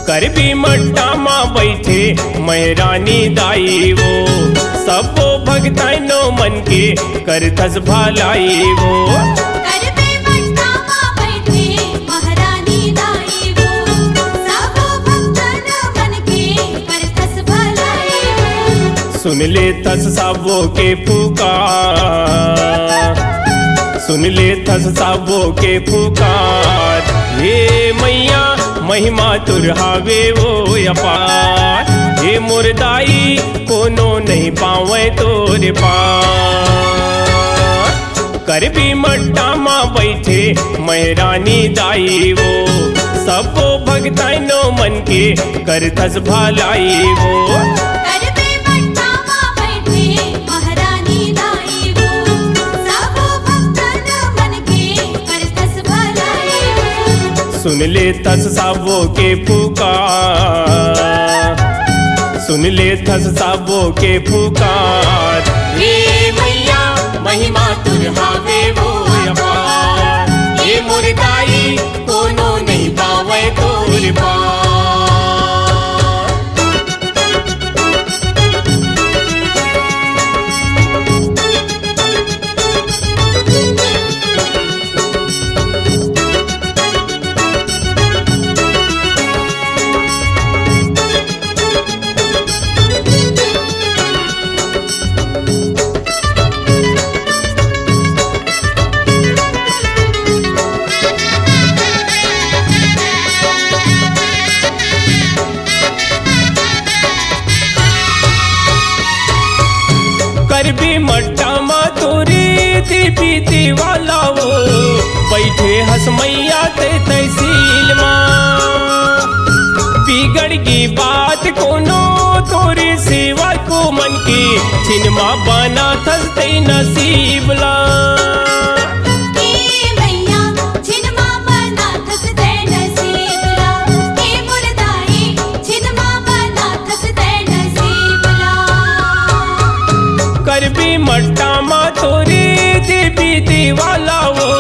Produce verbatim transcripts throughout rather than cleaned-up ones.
करबी मट्टा मा बइठे महरानी दाई वो, सब्बो भगतनो मन के करथस भलाई वो। करबी मट्टा मा बइठे महरानी दाई वो, सब्बो भगतनो मन के करथस भलाई वो। सुन लेथस सबो के पुकार, सुन लेथस सबो के पुकार। हे मैया, महिमा तोर हावे वो अपार। हे मोर दाई, कोनो नहीं पावे तोरे पार। करबी मट्टा मा बइठे महरानी दाई वो, सब्बो भगतनो मन के करथस भलाई वो। करबी मट्टा मा बइठे महरानी दाई वो, सब्बो भगतनो मन के करथस भलाई वो। सुन लेथस सबो के पुकार, सुन लेथस सबो के पुकार। हे मैया, महिमा तोर हावे वो अपार। हे मोर दाई, कोनो नहीं पावे तोरे पार। करबी मट्टा मा तोरे देवी देवाला वो, बइठे हस मैया तैं तहसील मा। बिगड़ गे बात कोनो तोरे सेवक मन के, छिन मा बनाथस तैं नसीब ला। हे मैया, छिन मा बनाथस तैं नसीब ला। हे मोर दाई, छिन मा बनाथस तैं नसीब ला। करबी मट्टा मा तोरे देवी देवाला वो,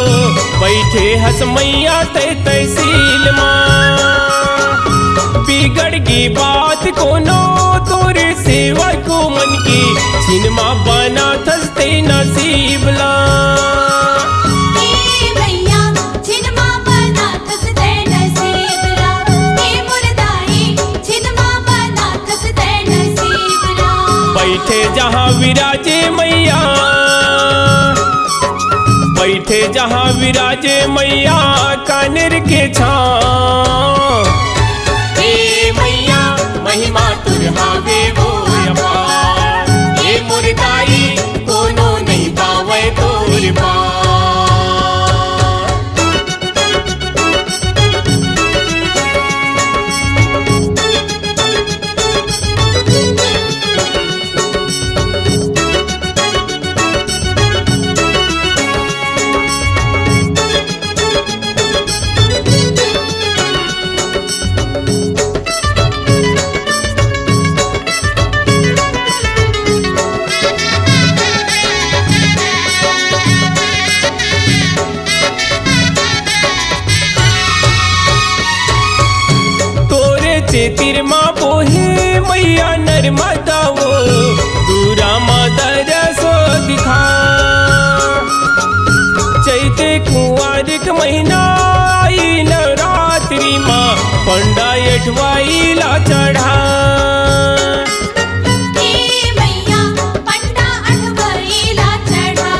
बइठे हस मैया तैं तहसील मा। बिगड़ गे बात कोनो तोरे सेवक मन के, छिन मा बनाथस तैं नसीब ला। हे मैया, छिन मा बनाथस तैं नसीब ला। हे मोर दाई, छिन मा बनाथस तैं नसीब ला। बइठे जहाँ विराजे मैया, बइठे जहाँ विराजे मैया कानेर के छाँव। हे मैया, महिमा तोर हावे वो अपार। हे मोर दाई, कोनो नहीं पावे तोरे पार। तोरे चेतिर मा बोहे मैया नर्मदा वो, दूरा मा दरस दिखा। चैते कुंवार के महीना आई नवरात्रि मा, पंडा अठवाई ला चढ़ा। हे मैया, पंडा अठवाई ला चढ़ा।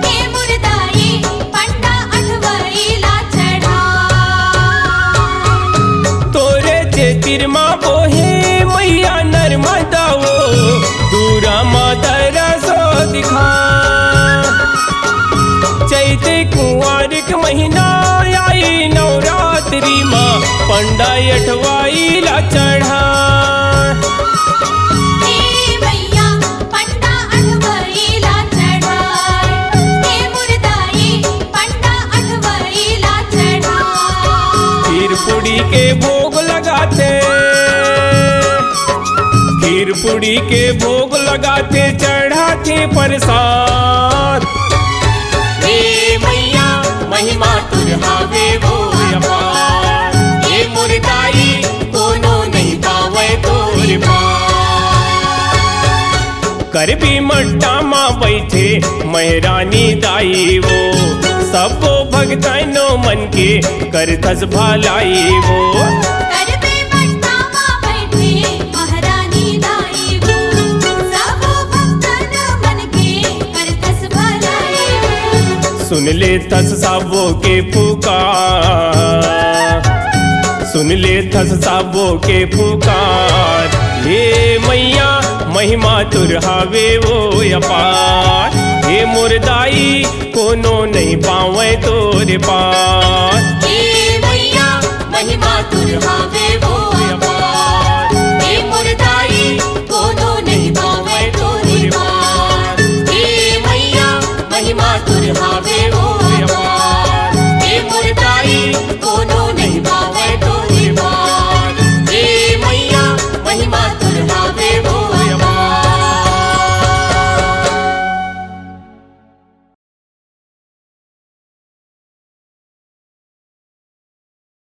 हे मोर दाई, पंडा अठवाई ला चढ़ा। तोरे चेतिर मा बोहे मैया नर्मदा वो, दूरा मा दरस दिखा। चैते कुंवार के महीना आई नवरात्रि मा, पंडा अठवाई ला चढ़ा। हे मैया, पंडा अठवाई ला चढ़ा। हे मोर दाई, पंडा अठवाई ला चढ़ा। खीर पूड़ी के भोग लगाथे, खीर पूड़ी के भोग लगाथे, चढ़ाथे प्रसाद। हे मैया, महिमा तोर हावे वो अपार। हे मोर दाई, करबी मट्टा मा बइठे महरानी दाई वो, सबो भगतनो मन के करथस भलाई वो। करबे मट्टा मा बइठे महरानी दाई वो, सबो भगतन मन के करथस भलाई वो। सुन लेथस सबो के पुकार, सुन लेथस सबो के पुकार। हे मैया, महिमा तोर हावे वो अपार। हे मोर दाई, कोनो नहीं पावे तोरे पार।